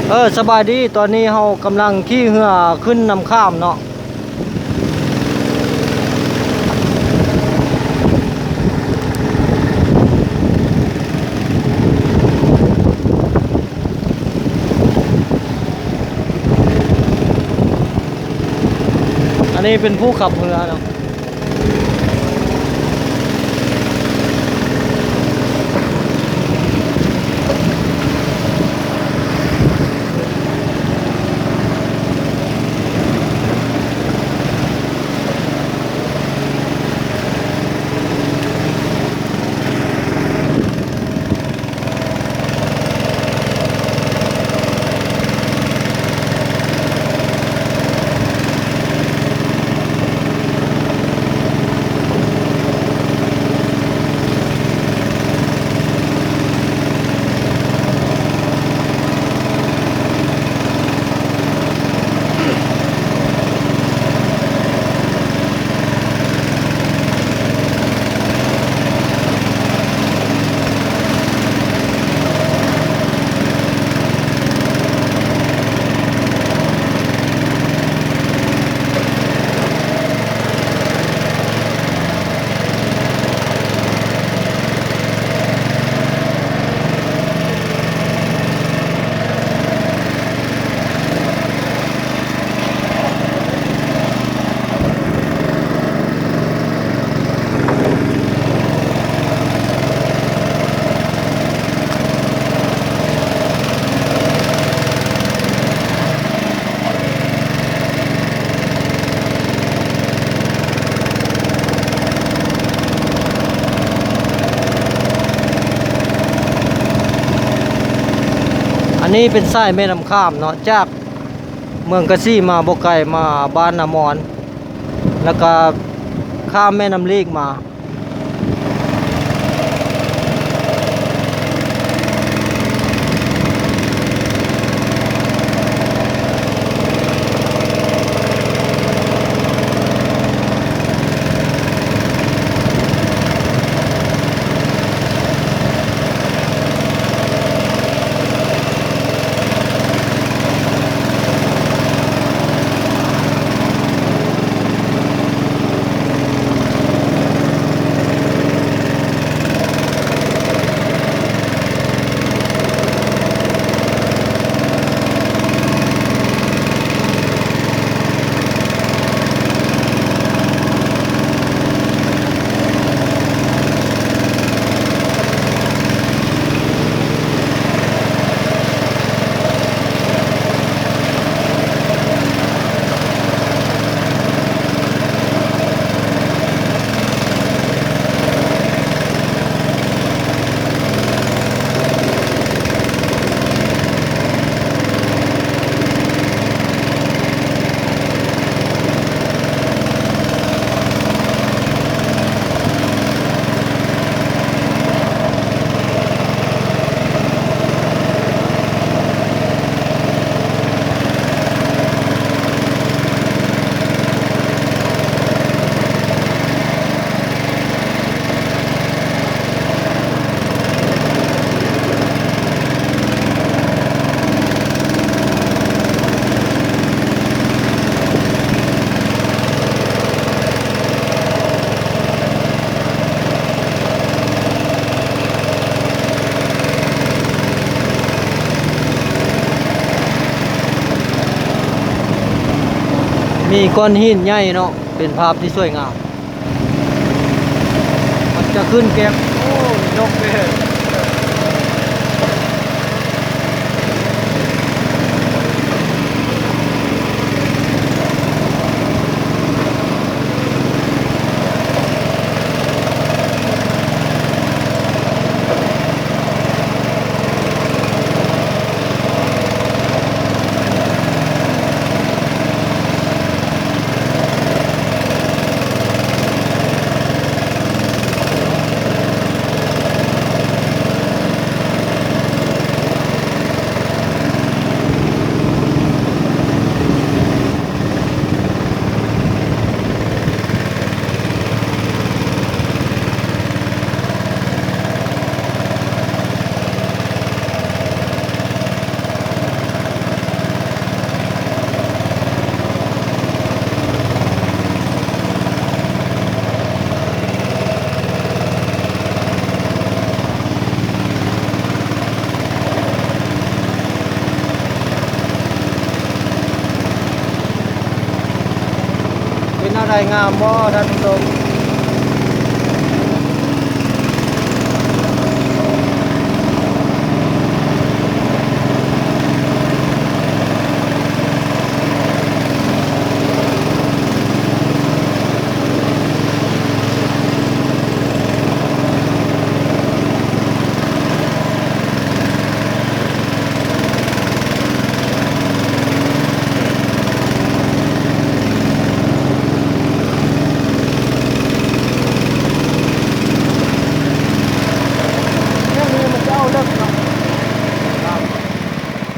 ເອີ ສະບາຍດີ. ຕອນນີ້ເຮົາກຳລັງຂີ່ເຮືອຂຶ້ນນ້ຳຂາມເນາະ. ອັນນີ້ເປັນຜູ້ຂັບເຮືອເນາະ. ອັນນີ້ເປັນສາຍແມ່ນ້ຳຂາມເນາະ ຈາກເມືອງກະສີມາບໍ່ໄກ ມາບ້ານນາມອນ ແລ້ວກະຂ້າມແມ່ນ້ຳລີກມາ. ມີກ້ອນຫີນໃຫຍ່ເນາະ ເປັນພາບທີ່ສວຍງາມ. ມັນຈະຂຶ້ນແກ້ມ ໂອ້ ນົກເດ້. ເ ງາມບໍ່ທ່ານຜູ້ຊົມ? ແນວນີ້ມັນຈະເອົາເລິກເນາະ.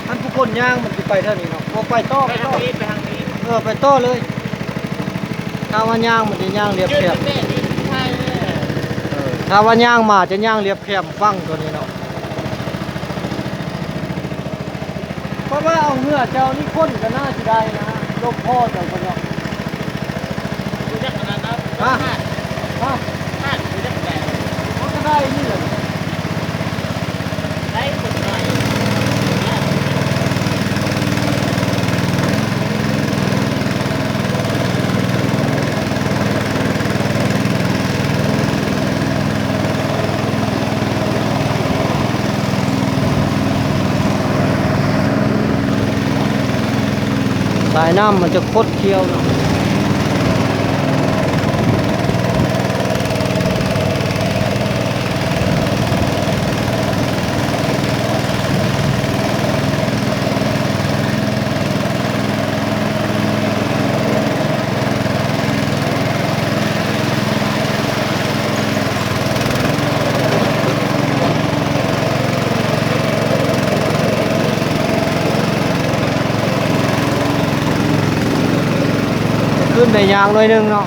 ຄັນຜູ້ຄົນຍ່າງມັນຊິໄປເທົ່ານີ້ເນາະ, ບໍ່ໄປຕໍ່ ໄປທາງນີ້ ໄປທາງນີ້ ເອີ ໄປຕໍ່ເລີຍ. ຖ້າວ່າຍ່າງມັນຈະຍ່າງລຽບແຄບ ເອີ ຖ້າວ່າຍ່າງມາຈະຍ່າງລຽບແຄມຝັ່ງຕົວນີ້ເນາະ. ເພາະວ່າເອົາເຮືອເຈົ້ານີ້ຂົນກໍໜ້າຊິໄດ້ນະ ລົມພໍເຈົ້າກໍເນາະ. ຮູ້ຈັກອັນນັ້ນນະ ຮະ? ຮະ? ຫາດ ຫາດ ຮູ້ຈັກແບບ ມັນກໍໄດ້ນີ້ແຫຼະ ໄດ້ຄົນໄດ້. ສາຍນ້ຳມັນຈະຄົດຄ້ຽວເນາະ. ຂຶ້ນໄດ້ຍາງໜ້ອຍໜຶ່ງເນາະ.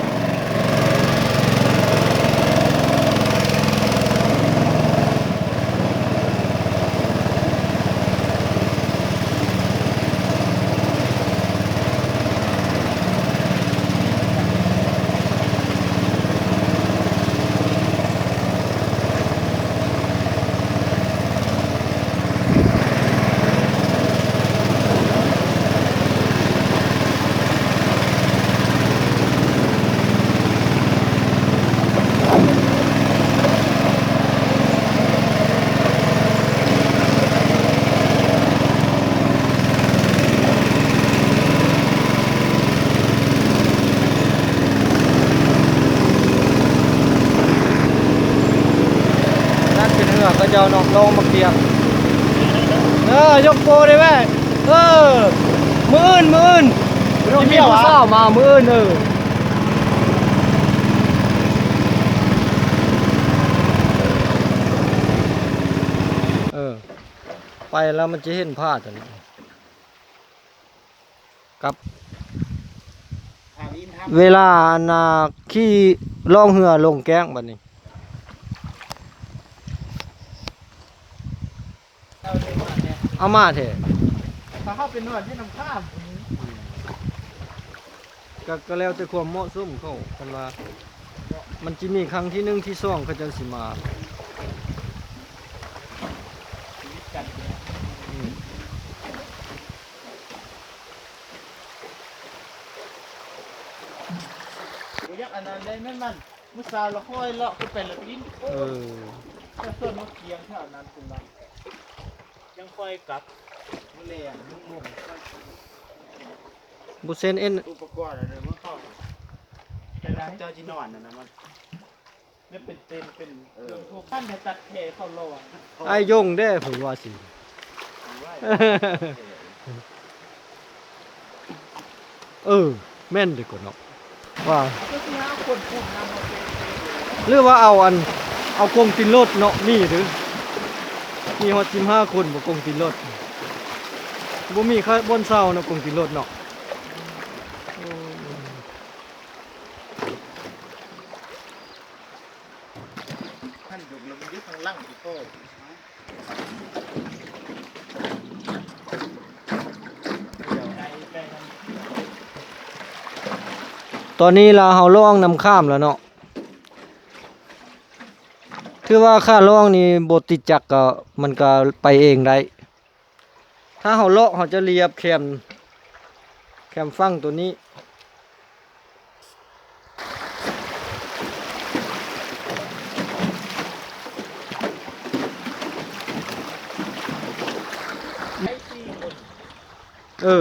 ນັ້ນເປັນເຮືອເຂົາເຈົ້າເນາະ ລອງມາກຽມ. ເອີ ຍົກໂປໄດ້ແມ້. ເອີ ມື້ອື່ນ ມື້ອື່ນ ຊິມີຜູ້ສາວມາມື້ອື່ນ. ເອີ ເອີ ໄປແລ້ວມັນຈະເຫັນພາບຫັ້ນ ກັບເວລາອັນນ່າຂີ່ລ່ອງເຮືອລົງແກ້ງບັດນີ້ ເອົາມາແທ້. ຖ້າເຮົາໄປນອນຢູ່ນ້ຳຄາ ກໍ ກໍແລ້ວແຕ່ຄວາມເໝາະສົມເຂົາ ຄັນວ່າມັນຊິມີຄັ້ງທີໜຶ່ງທີສອງ ເຂົາເຈົ້າຊິມາ. ບໍ່ຢາກອັນນັ້ນເດ້ ແມ່ນມັນ ມື້ເຊົ້າລະຄ່ອຍເລາະຂຶ້ນໄປລະດິນ ເອີ ແຕ່ສວນໝາກກຽງແຖວນັ້ນພຸ້ນລະ ຍັງຄ່ອຍກັບ ມື້ແລງ ຫົກໂມງ ບໍ່ເຊັນເອັນ ອຸປະກອນອັນນັ້ນມັນເຂົ້າ ແຕ່ເຈົ້າຊິນອນນັ້ນນະ ມັນ ເປັນເຕັນ ເປັນ ເອີ ເຄື່ອງຄົບ ຄັນໄດ້ຕັດແຂ້ເຂົາລອງ ອ້າຍຍົງເດ້ ເພິ່ນວ່າຊິ ເອີ ແມ່ນເດ້ກະເນາະ ວ່າ ເອົາໄປສິບຫ້າຄົນພຸ້ນນະ ຫຼືວ່າເອົາອັນ ເອົາກົງຕີນລົດເນາະ ມີເດີ້ ມີຮອດສິບຫ້າຄົນບໍ່ ກົງຕີນລົດ ບໍ່ມີຄ່າບ່ອນເຊົ່າເນາະ ກົງຕີນລົດເນາະ. ໂອ້ ຄັນຍົກແລ້ວມັນຢູ່ຂ້າງຫຼັງທີ່ພໍ ຕອນນີ້ລະເຮົາລ່ອງນ້ຳຂາມແລ້ວເນາະ ຖືວ່າຂາລ່ອງນີ້ບໍ່ຕິດຈັກ ກະ ມັນກະໄປເອງໄດ້. ຖ້າເຮົາເລາະ ເຮົາຈະລຽບແຄມ ແຄມຝັ່ງໂຕນີ້. ເອີ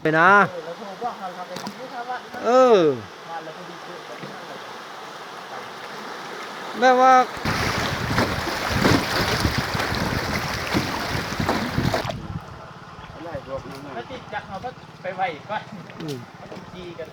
ໄປນະ ເອີ ແບບວ່າ ຖ້າຕິດຈັກເຮົາກໍໄປໄຫວ້ກ່ອນ ອືມ ມັນຊິຈີ່ກັນ.